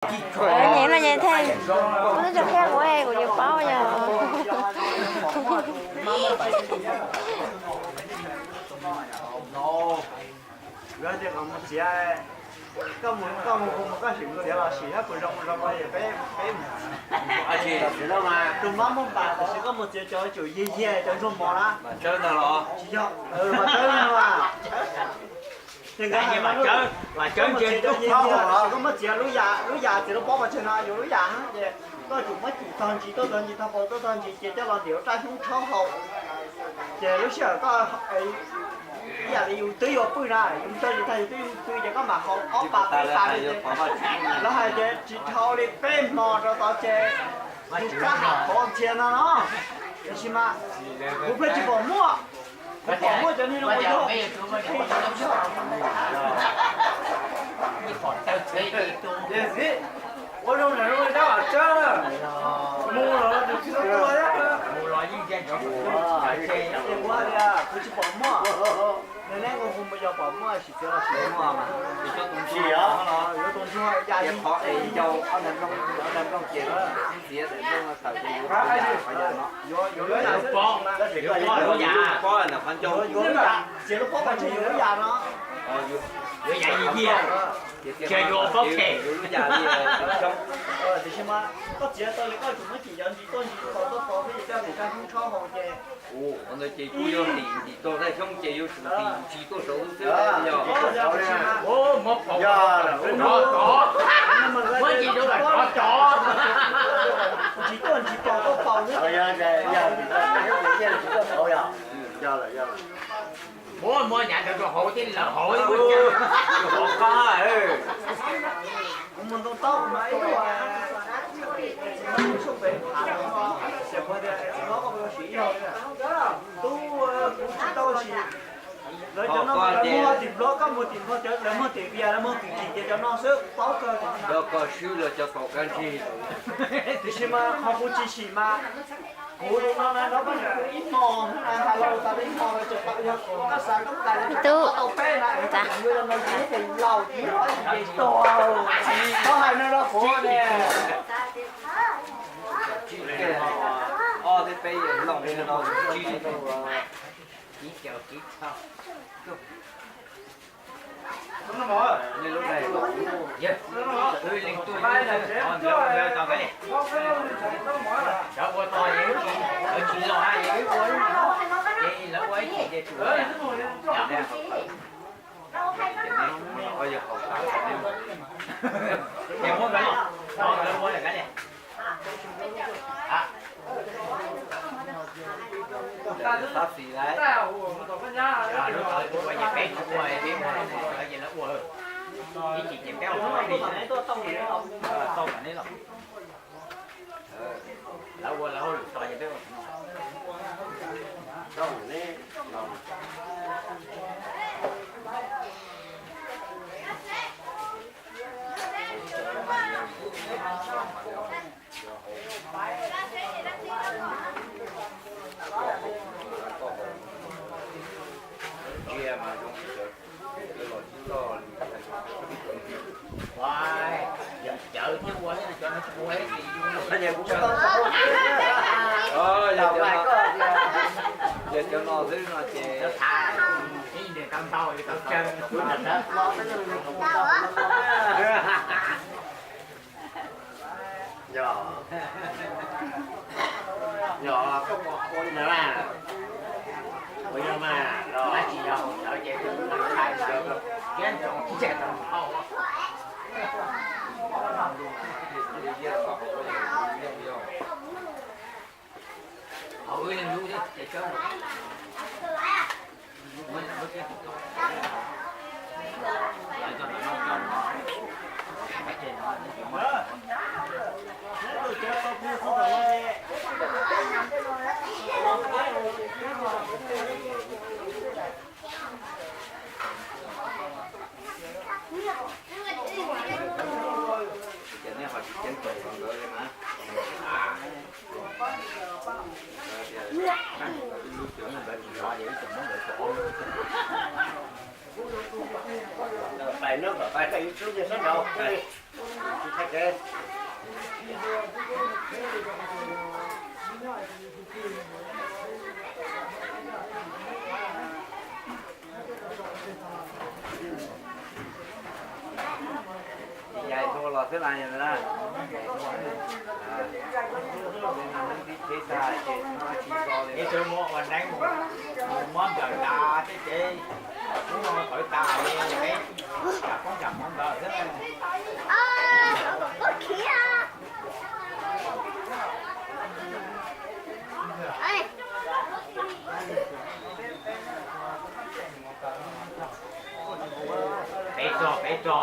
Nyeem no nyeem thiab, koj twb tsis qhia kuv, kuv yuav paub yog. Koj mus, koj mus, koj mus, koj sim mus txiav los sim, yog kuv zoo mus zoo los peb, peb mus. Tus mab muaj npas, tab sis koj mus txiav cov tsum yig yig cov ntsuag mos na. Tsis yog, Vam Tsawb no. Ces nkawd hais, Vam Tsawb, koj mus txiav cov yig yig, koj muab txiav lub yam, lub yam txiav lub pob pov tseg no yus lub yam, ces koj tsum muab cim tog ntsis, tuaj tog ntsis tog paus, tuaj tog ntsis ces coj los ntim raj xyoob tshob haus. Ces lub sij hawm koj ib yam li yus twb yuav pw na, yus ntsawj tsis tag yus twb yuav pw ces koj mam haus ob pas peb pas li ces lawv hais tias tsis dhau li peb hmo rau tod ces yus kab ham qhov ntxhias no no. Tiam sis mas kuv pheej tsis pom muaj, kuv pom muaj cov niag no ua yog. Ua zoo nram zoo dab Vam Tsawb na, mus los tus tsis tau tuaj thiab. Kuv hais tias kuv tsis pom muaj, neb ua hu mus yog pom muaj sim txiav los sim muaj mas. Yuav tus ntsuag ya li qhov es yau ob ntag nplooj, ob ntag nplooj ces txiav ntawm nplooj tawm ces yuav tus yam qhov yam no. Yuav lub yam, yuav lub yam, pob ntawm qhov ncauj, yuav lub yam, txiav lub pob pov tseg yuav lub yam no. Yuav yam yig yig, tsis yog yuav pob phem, yuav lub yam li xyoob. Tiam sis mas koj txiav tau li koj tsum muab cim cov ntsis tuaj ntsis tod tuaj tod thiab ces coj ntim raj xyoob tshob haus ces. Ua ntawd ces kuj yog ntim ntim tog raj xyoob ces yuav tsum ntim ntsis tuaj saud xwb yog. Muab paus rov tod, muab ntsis rau rov tod. Ntsis tuaj ntsis tod tuaj paus xwb. Muab muab nyav ntawd rau hauv thiab lawm hauv. Kuv mus ntoo taub mas ib tug txiv hlob pem phav, txiv hlob koj puas sim ib zaug li na? Tub, kuv tsis tau sim. Lawv cov no mas lawv muag tim Nplog, koj mus tim Nplog cov lawv muag tim Vias, lawv muag tim Tsim ces cov no xwb paub kawg. Cov koj swb los cov tau kab ntsig. Tiam sis mas qhov kuv tsis sim mas kuv no na, no koj nim ib hmo na, hais los tas ib hmo no tseem tau yog koj xav koj tais no tau peb na, es koj tus yuav no yus ces laus ces tuag. Koj hais no rau kuv ne. Ob thiab peb yog looj no. Tab sis lawm, lub tod ua ces peb tsis ua, peb muag los mus lawv ces lawv ua, ib chim ces peb ua li tau kom neb los, lawv ua lawv hauj lwm tso ces peb ua no. Yog cov no xwb no ces yog, yog koj pom ua li ntawd mas, ua yog mas los tsis yog hauv ntawd ces kuv hais ntawd kiab ntsoov tsis tau hauv. Hauv wb leej lub thiab ces kawg. Ces nej ho tsis ceeb toom rau nkawd li mas. Lub cov no nkawd tsis hnov ces ib tsoom muab nkawd tso. Pais no kom pais tau ib tug nyob sab nraud. Ib tug muab ua neeb mus, muab nplawm tas tej ces, kuv no qawv tas li, peb tsam poob tsam hmoov ntawd xwb. Peb rog, peb rog.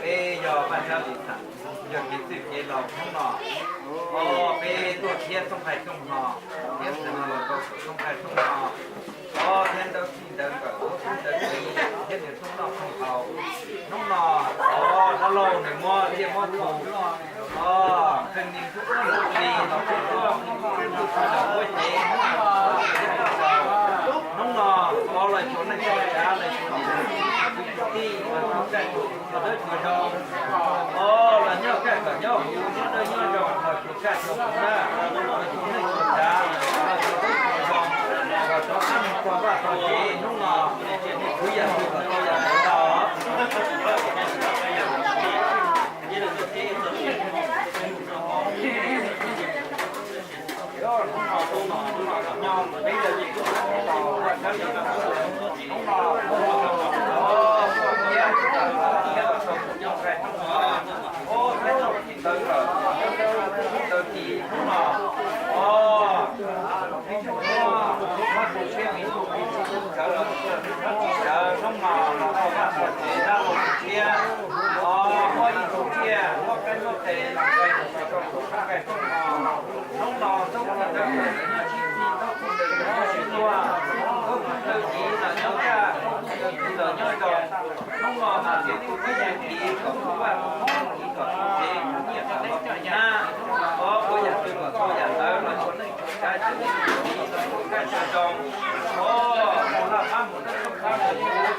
Peb yog Vaj Tsab Lis Xas, yog kev txwj kev laus hnub no. Os, peb tuaj thiab txooj nqaij txooj hno, thiab ntxhais no los rau txooj nqaij txooj hno. Os, thiab ntawv txij ntawv nkawm, ntawv txiv, thiab nws txooj noj txooj haus. Hnub no, os, dab laug nws muab tiaj muab txhu, os, nqeeg ni ntsuj plig los txog ntuj tshua los muab cev, hnub no, os, los xyuas neej xyuas tsav, los xyuas kwv tij, los xyuas dawb xyuas zoo, os, los nyob kaj kom nyob huv, nyob dawb nyob zoo, los xyuas kaj xyuas huv na, los xyuas neej xyuas tsav, los xyuas dawb xyuas zoo, los xyuas qab neeg txog vaj txog tsev, hnub no, nej khwv yam twg los tau yam ntawd tau. Hnub no txhob txwm ntawd nyob sib txig, txhob txwm ntawd nyob sib luag, txhob txwm ntawd nyob kaj, txhob txwm ntawd nyob zoo. Hnub no mas txiv kuj tib yam kiv kom kuv vaj kuv hmoov kiv kom kuv tsev kuv nyiaj kom los kuv nyab, os, ua yam twg kom tau yam ntawd los ua neej tsav tsav, ua neej tsav tsav zoo, os, mus laj pab mus dawb pab mus huv.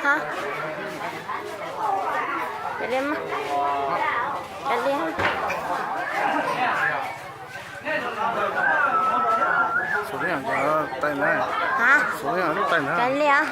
Hả? Cà lia má. Cà lia. Hả? Cà lia.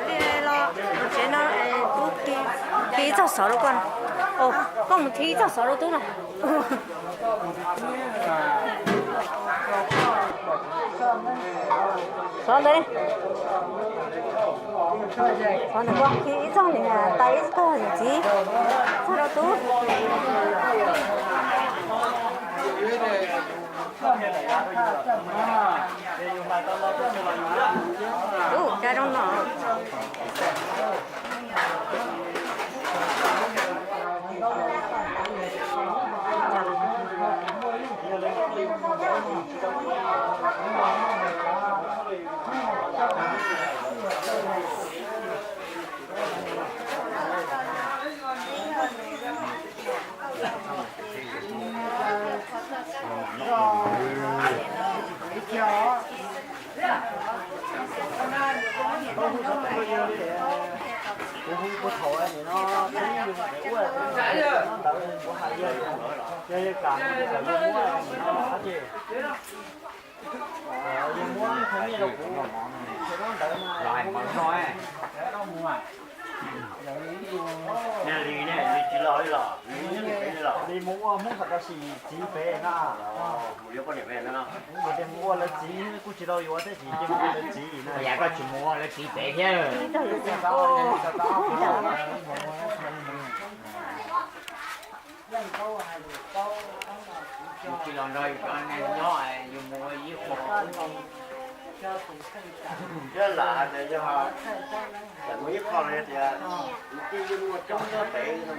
Li los tsev no, tub khi, khi ib txoj xov rau koj. Koj mus khi ib txoj xov rau tub no. Xov ntawd, xov ntawd koj khi ib txoj niam tais, ib txoj niam txiv, txog rau tub. Ub, cas zoo no. Thaum nim no ib yug ua ntawd kuv hais yawg, yog yawg kam kom yawg muab no ces yawg muab qhov nyiaj rau kuv, qhov ntawd mas li ne li tsis los li los li mus ua Hmoob Xas Kas Sim txiv pem na. Mus ua lawv txiv kuj tsis tau yuav thiab, tsis cia mus ua lawv txiv na. Yam koj tsis mus ua lawv txiv pem thiab. Yus tsis los nrog yus cov neeg nyob, yus mus ua ib qho. Thiab lam hais tias yog txawm mus ib qho los yog tias kwv tij yeej muaj coob nyob pem no.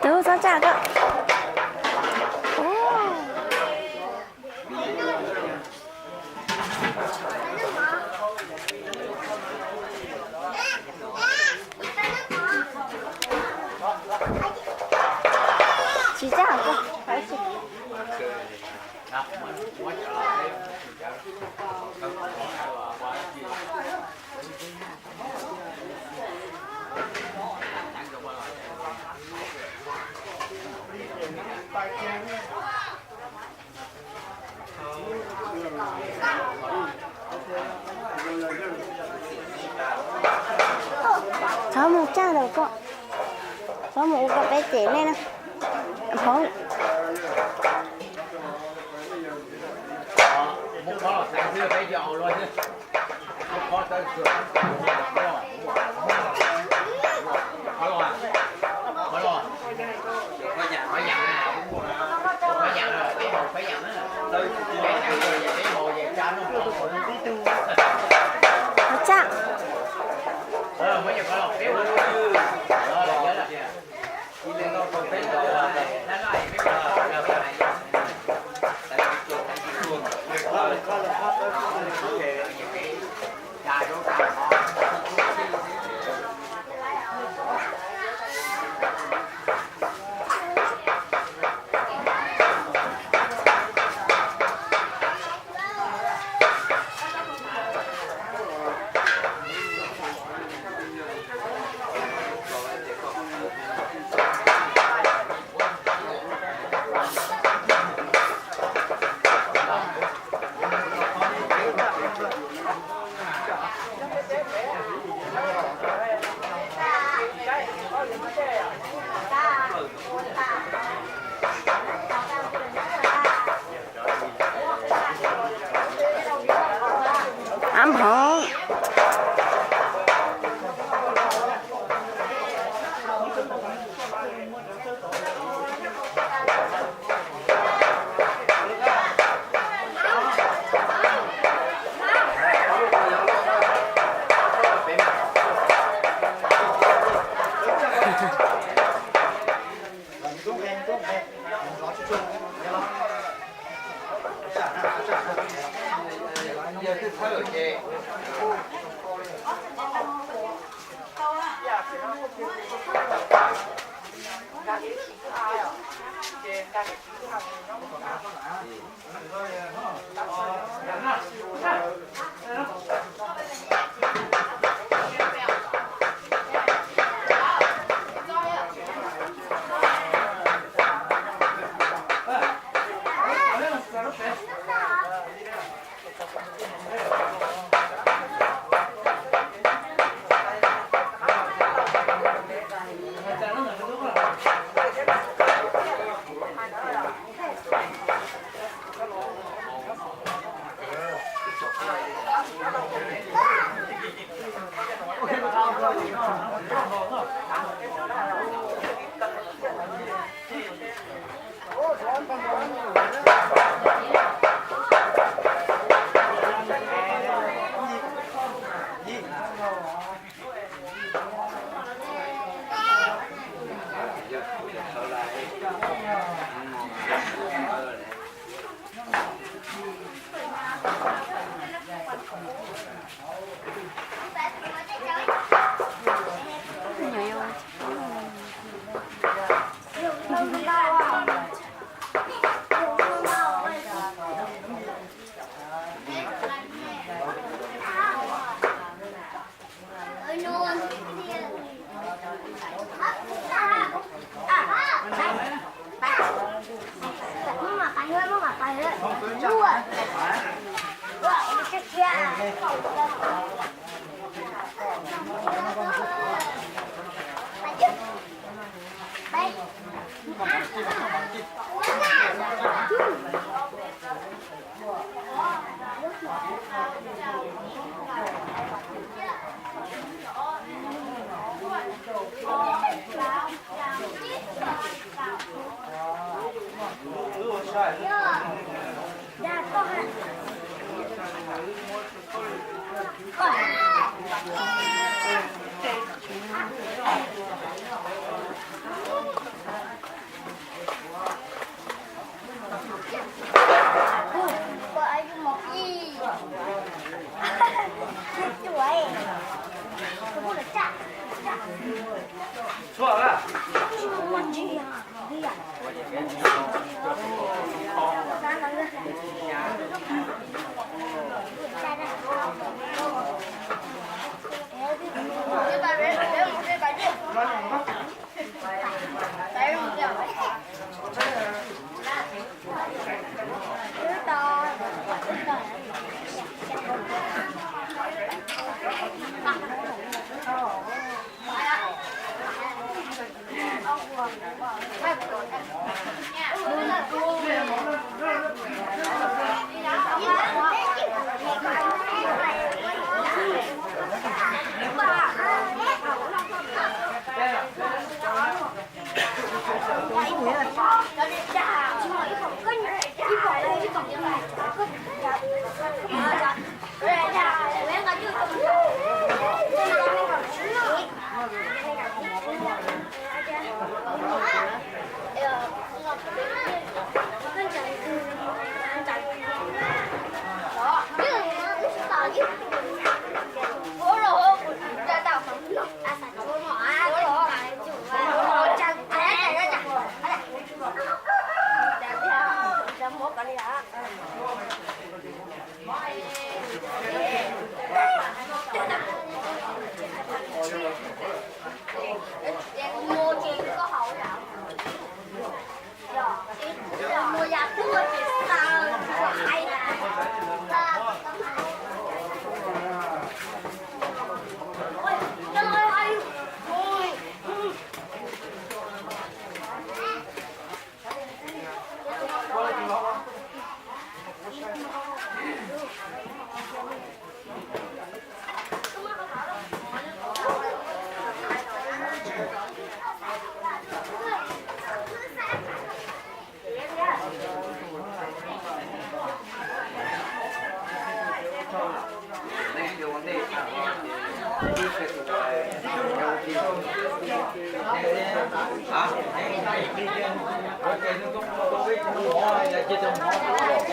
Tus txhob tsa koj. Tsis tsa koj. Txhob mus tsa lawm koj. Txhob mus ua kom peb cem nej na. Hov. Hov tsa.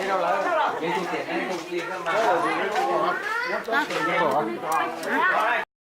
Ces rau lawv.